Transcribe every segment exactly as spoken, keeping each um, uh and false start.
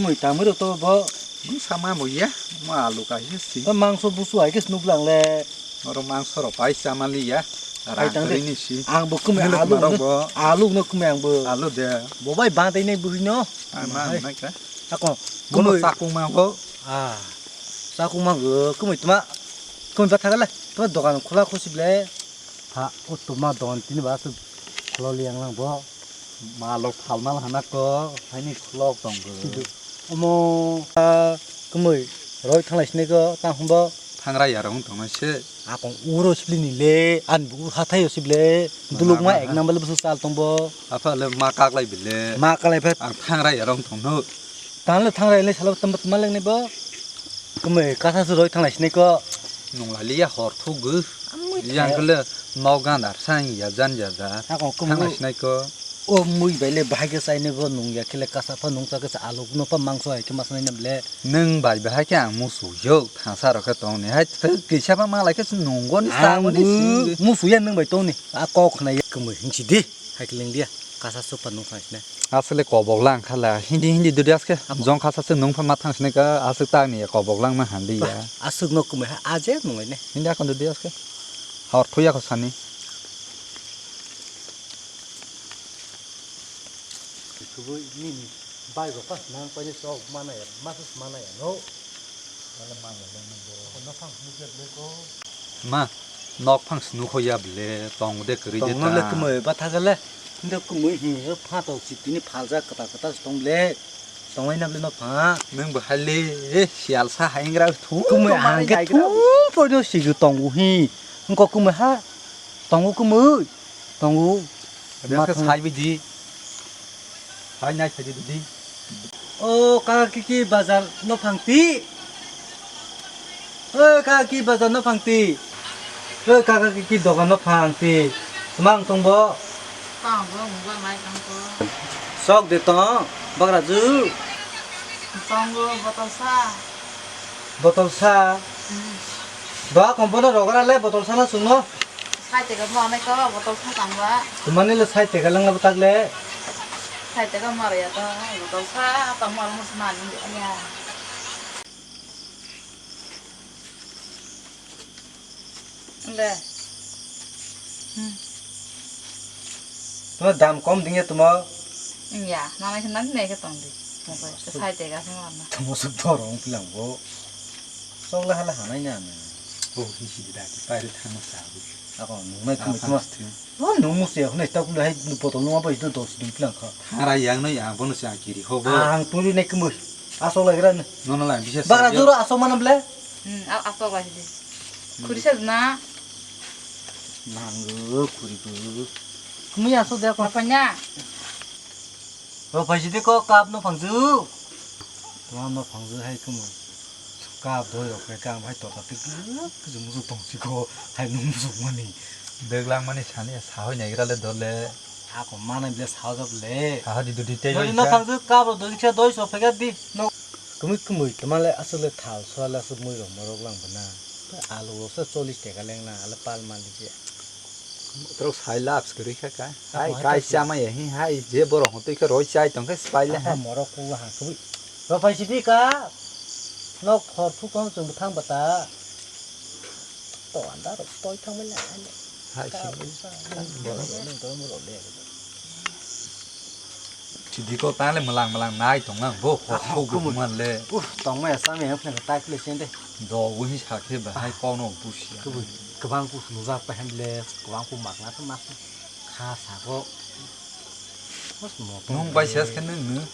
Oi, tamwi rok to bo. Bwsama bo ya, mo alu kaisa si. Ba mangso busu hai khe se nuklang le. Oro mangso rok pai chamali ya. Hai tang de. Rang kwrwi ni si. Ang bo kumui alu no, alu no kumui ang bo. Alu de. Bo bai bang tei nai bwrwi no. Ang ma nai ka. Ako. Bono kumui. Chakung ma bo. Ah. Chakung ma go kumui tma. Kumui ba thagale. Tma dogan khola khosi ble. Ha, o tma dogan tini ba aswk kholo liang lang bo. Malok phalmal hana ko, haini khlok tong go. Omo, ah, kumui, roi thanglai sinai ko, tang hwn bo. Thangra yarok wng tongma se. Akong uro sibli ni le, ani bo hathai o sibli, duluk ma ek nang bale bwswk chal tong bo. Apha le ma kaklai bile. Ma kaklai phet. Ang thangra yarok wng tong no. Tang le thangra le salo tamba tma leng ni bo. Kumui kasa su roi thanglai sinai ko. Nung lai liya hor thuk go. Yang kele nok gandar sang ya jan ya da. Akong kumui. Thanglai sinai ko. O mui bai le bahai khe chainai bo nung ya khe le kasa pha nung cha khe cha aluk no pha mangso hai khe ma sanai na ble. Nwng bai bahai khe ang musu yo thangsa rok khe tong ni hai thwk kisa pha ma lai khe nung go ni sa go ni si. Musu ya nwng bai tong ni a kok khna ya kumui hinchi di hai khe ling dia kasa su pha nung thang sinai. Aswk le kobok lang kha la hindi hindi dudi aske jong kasa se nung pha ma thang sinai ka aswk tak ni kobok lang ma han di ya. Aswk no kumui ha aje nung lai ne. Hindi akon dudi aske. Hor thuya ko sani. Kubui nini bai bo pas nang paini sok mana ya, masus mana ya, no? Wala mana ya, no, bro. Ano phang sunu kya ble ko? Ma, nok phang sunu kho ya ble, tong de kri de. Tong no le ta. Kumui ba tha le. Nda kumui hi, pha to si tini phalja kata kata tong ble. Tongwai na ble no pha. Nang bo hali, eh, sial sa haingra thu. Kumui hang ke thu po no si ju tong u hi. Ngko kumui ha. Tongo kumui. Tongo. Biaske sai bidi. Sai nai sai bidi. O kaka kiki bazar no phangti. O kaka kiki bazar no phangti. O kaka kiki dogan no phangti. Mang tongbo. Tongbo mungba mai tongbo. Sok de tong. Bagra ju. Tongo botol sa. Botol sa. Hmm. Ba kompono rogra le botol sa na sungno. Sai tega mo anai ko botol sa tangba. Tumani le sai tega langla bwtak le. Sai tega mo ya to botol sa tang mo mo sma ni ya. Le. Hmm. Tuma dam kom dingya tuma. Ya, nanai khe nani nai khe tong di. Mo ko sai tega se mo na. Tuma suk dorong pilang bo. Sok le hala hanai na na. Bo hi hi da ki pai re thang sa bu. Ako nung nai tuma tuma. Bo nung mu se hne ta kule hai botol nung abo idu dos ding pilang kha. Hara yang no yang bono se ang kiri ho bo. Ang turi nai kemur. Asok lai gra ne. Nono lai bisa. Bagra juro asok mana ble. Hmm, asok lai di. Khuri sa na. Nang khuri bu. Kemui asok de ko. Apanya? Rok phai sidi ko kap no phangju. Tuma no phangju hai kumu. Kap doi rok khe kang bai torta tik kujung musu tong si ko hai nung musu mani. Beglang mani sani sahoi nai gra le dole. Ako mana bile sahoi gap le. Sahoi di dudi te. Doi no phangju kap rok doi khe doi so phega di. No. Kumui kumui tuma le asuk le thal sua le asuk mui rok morok lang bana. Alu rok se chollish taka leng na ale pal mali je. Tro sai labs kwrwi kha ka. Hai kai chama ya hi hai je borok hon twi khe roi chai tong khe spai le hai. Morok ku ha kwi. Rok phai sidi ka. Nok khor phu kong chung thang bata. To anda rok toi thang mai na. Hai si. Borok ni dormo rok le. Sidi ko tang le mlang mlang nai tong lang bo khor phu man le. Tong mai sa me phne ta kle sen de. Do wi sa khe ba hai kok no busia. Kwbang ku nujak pa hem le kwbang ku mak na ma kha sa go. Nung bai ses khe nung nung.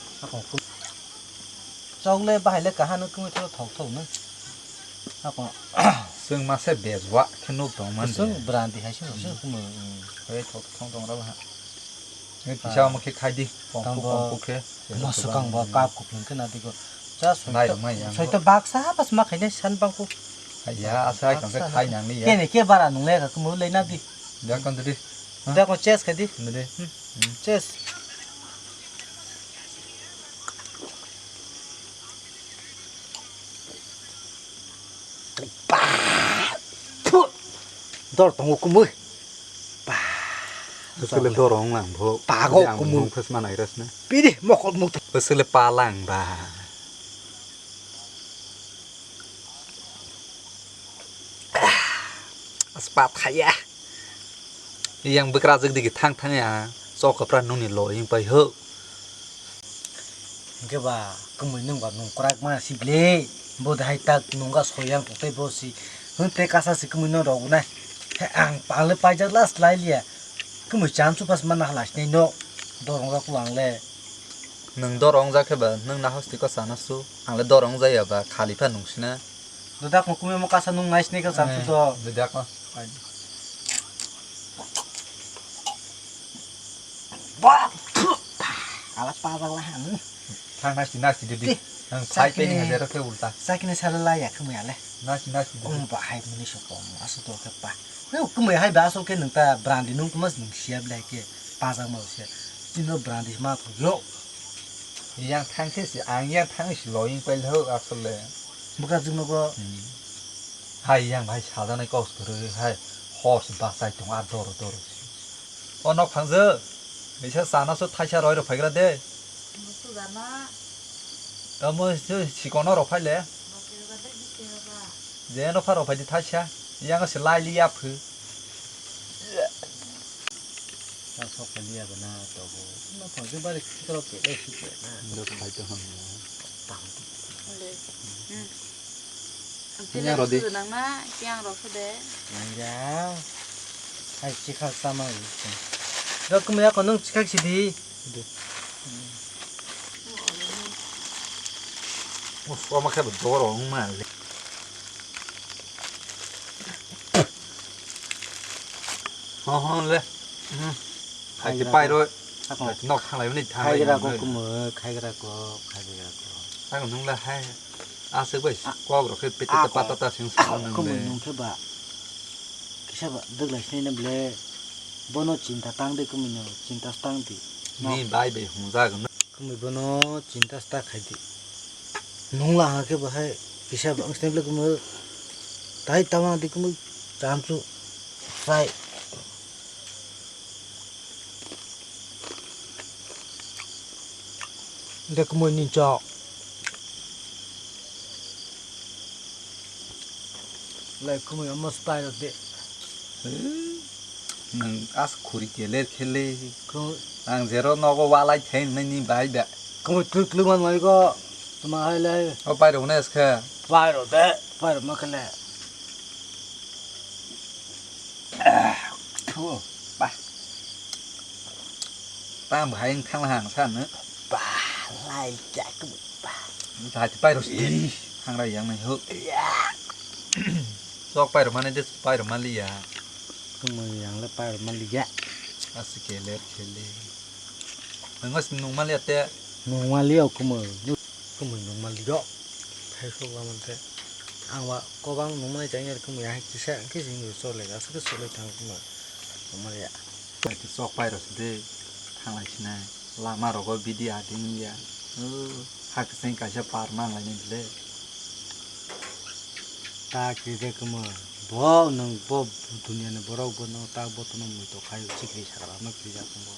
Chok le bahai le kaha nung kung thok thok nung. Ako. Sung ma se bej wa khe nuk tong man. Sung brandi hai sung sung kung. Hai thok thok tong ra ha. Nge kisa omo khe khai di, kongkuk kongkuk khe. Masukang bo kap kuplung khe na digo. Cha soi to baksa bas ma khainai san bangkuk. Ya, asa ai kongkhe khai nang ni ya. Kene ke bara nung le ka kumu le na di. Da kon di. Da kon chest khai di. Chest. Dor tongo kumui. Bwswk le dor wng lang bo. Pago kumui. Phas ma nai ras na. Pidi mokol muk. Bwswk le pa lang ba. Aspa thaya. Yang bwkrajwk digi thang thang ya. Chokopra nungni lo ing pai ho. Hwnkhe ba, kwmwi nwng ba nung kwrak ma si bile. Bo de hai tak nungga soyang tongtai bo si. Hwn te kasa si kwmwi no rogo nai. He ang pale paijak la slai liya. Kwmwi chan chu pas mana hala sinai no. Dorong jak lang le. Nwng dorong jak khe ba, nwng na hosti ko sana su. Ang le dorong jaya ba, khali pha nung sina. Dodak mo kumui mo kasa nung nai sini ka samsu to. Dodak mo. Ba. Ala pa ba la han. Thang nasi nasi didi. Ang sai pe ni hajar ke ulta. Sakini sala la ya kumui ale. Nasi nasi didi. Kum ba hai muni so pom asu to ke pa. Kumui hai ba asu ke nung ta brandi nung kumas nung siap lai ke. Pajak mau se. Chino brandi ma yo. Yang thang khe si, ang yang thang si loying pail ho asole. Bwkha jwk nogo. Hmm. Hai yang bai sajaknai kok kwrwi hai hor si bachai tong a doro doro si. O nok thang jwk. Bisa sana so thaisa roi rok phaigra de. Musu jana. Amo si, sikono rok phai le. Bakhe ba de bisi ba. Je no pharo phai di thaisa. Yang se lai li ya phu. Ta sok kali ya bana to bo. No phang se bari kro ke le si ke na. Ndo khai to ham ya. Tam. Ole. Hmm. Yang rodi. Nang na, yang rok de. Yang ya. Hai chikhak tama. Rok kum ya ko nung chikhak sidi. Uf, ama khe bo doro wng ma le. Ho, ho, le. Hmm. Khai khe pai roi. Khai nok thang lai mani thang lai. Khai gra ko kumui, khai gra ko, khai gra ko. Ang nung la hai. Aswk bai kok rok khe pete pata ta sing sa nung le. Kumui nung khe ba. Kisa ba dwglai sinai na ble. Bono chinta tang de kumui no, chinta tang di. Ni bai bai hung jago. Kumui bono chinta sta khai di. Nung la ha khe bo hai kisa ba wng sini ble kumui. Tai tama di kumui chamchu sai. De kumui ni chok. Lai kumui omo style de. Nang as khuri keler khele. Ang jero nogo walai theng nai ni bai da. Kumui tluk tluk man mai ko. Tuma hai lai. O pai rok nes khe. Pai rok de, pai rok ma khele. Thu, pa. Tam hai thang hang san ne. Pa, lai jak pa. Sa ti pai rok si. Thang rai yang nai ho. Sok pai rok mane de pai rok ma li ya. Kumui yang le pai rok ma li ya. Asike le khele. Nang si nung ma li ya te. Nung ma li ya kumui. Kumui nung ma li yo. Thai sok ba man te. Ang ba kobang nung ma li jang ya kumui ya kisa kisa ni so le ga sa so le thang kumui. Nung ma li ya. Sok pai rok si de. Thanglai sinai lama rogo bidi ading ya. O, ha kwchwng kaisa par manlainai bwle. Ta kiri de kwmwi. Bo nwng bo duniani borok bo nwng ta bo tono mui to khai sikri sakra no kiri jak bo.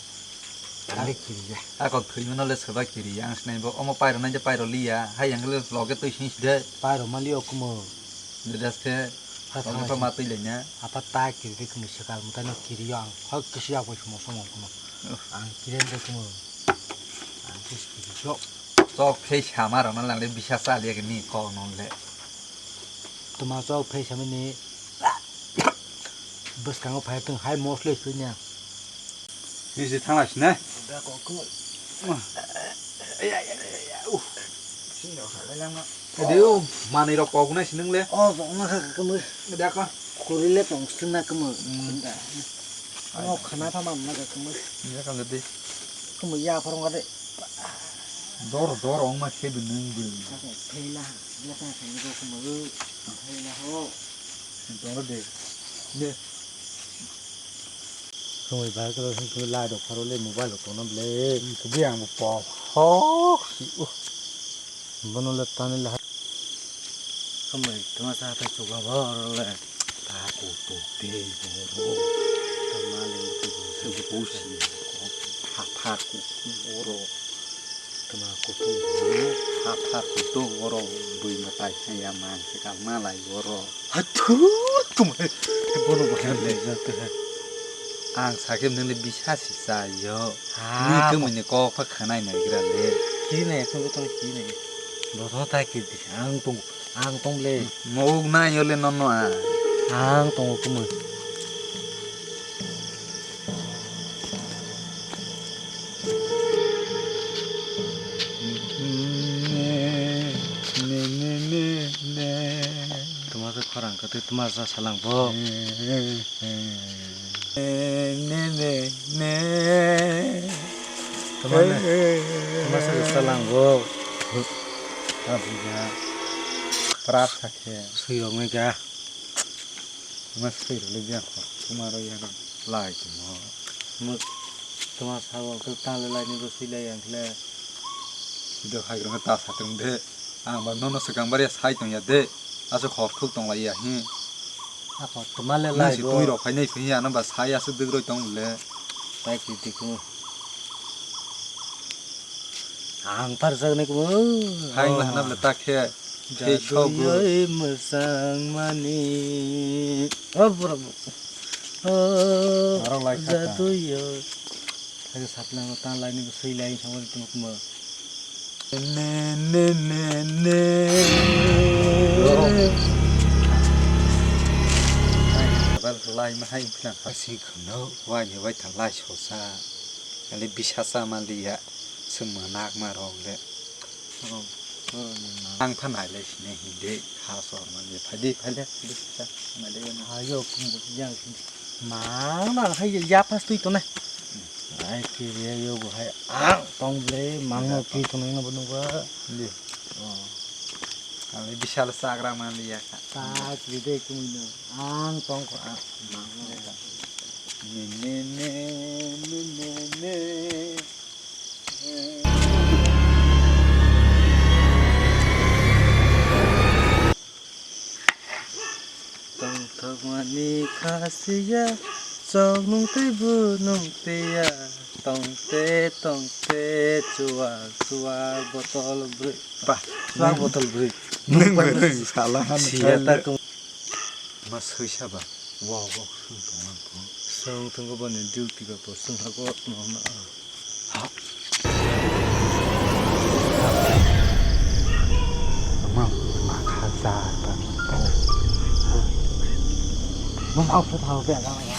Ani kiri ya. Ako thwimano le soba kiri ya ang sinai bo omo pairo nai je pairo liya. Hai yang le loge twi sing side. Pairo mali o kwmwi. Jedas khe. Loge pa ma twi lenya. Apa ta kiri de kwmwi swkang mwtai no kiri yo ang. Hok kisi ya bo sumo sumo kwmwi. Ang kiri de kwmwi. Ang kisi kiri yo. Chok phei sama rok no lang le bisa cha liya khe ni kok no le. Tuma chok phei sama ni. Bwskango phai tong hai mosle sui nya. Ni si thang lai sine. Da kok kwmwi. Ai, ai, ai, ai, ai, uh. Sini rok salai lang no. Adi, oh, manwi rok kok nai sinung le. Oh, kok nai kha kwmwi. Adi ako. Khuri le tong sung na kwmwi. Hmm. Da. Ano khana tha man na kwmwi. Ni ka le di. Kwmwi ya phorong ka de. Dor, dor, ong ma khe bi nung bi. Ka ko phela, ya ka ka ko kwmwi. Phela ho. Dor de. Ne. Khumui bai kwrwi hwnkhe lai rok pharo le mobile rok tongna bwle. Khe ang bo pok. Hok si uh. Bono le tani le. Khumui tuma sa ta chukla bor le. Ta ku tu te boro. Ta ma le ku tu se ku si. Ha pha ku boro. Ma kutung, ha, ha, kutung, oro bui mwtai haya man se kal malai oro. Hathut kumai, bono bo khan le. Ang sakhe nini bisa si sa yo. Ha. Ni kumai ni kok pha khanai nai gra le. Ki nai, to to ki nai. Bo to ta ki di, ang tong, ang tong le. Mok nai yo le nono a. Ang tong kumai. Tuma se khorang kwtwi tuma sa salang bo. Tuma se, tuma se salang bo. Abhiya. Prat sakhe. Sui rok nai ga. Mas khe rwlwi biya kho, tuma rw ya lai tongmo. Muk tuma sabo khe ta le lai ni bo sui lai ang khle. Video hai rw ta sa tong de. Ang ba nono swkang bar ya sai tong ya de. Aswk hor thuk tong lai ya hi. Ako tuma le lai si bo. Tui rok phai nai phi ya no ba sai aswk dwk roi tong le. Tai kri ti khe. Ang parjak nai kumo. Hai la hana bla ta khe. Thei sogo. Jaduyoi mwsang mani. O borok. O. Aro lai kha ta. Jaduyoi. Hai saplang ta lai ni sui lai thang tong kumo. Ne, ne, ne, ne. Yo. Hai, lai ma hai khna. Asi khno, wai ni wai ta lai sosa. Ale bisa sa ma liya. Summa nakma rok le. Ang pha nai le sini hindi ha sor man le phadi phale bisa nai le na. Ayo kumbu yang sini. Mang mang hai ya pas tui to na. Ai ki re yo bo hai ang tong le mang no ki to na no bo no ba. Hindi. Oh. Ale bisa le sagra man le ya ka. Sa ki de kumui no. Ang tong ko ang mang no. Ne ne ne ne ne ne. Tongthokmani khasiya, chok nung tei bu nung tei ya, tong te, tong te, chuwak, chuwak, botol bwrwi. Ba, chuwak botol bwrwi. Nung bai nung sala han siya ta kung. Ma sui saba, wa, wa, sung tong ang kung. Sung tong ko bani duty ba bo sung ha ko no na. Ama makha jar ba. Mama aku tahu be agama ya.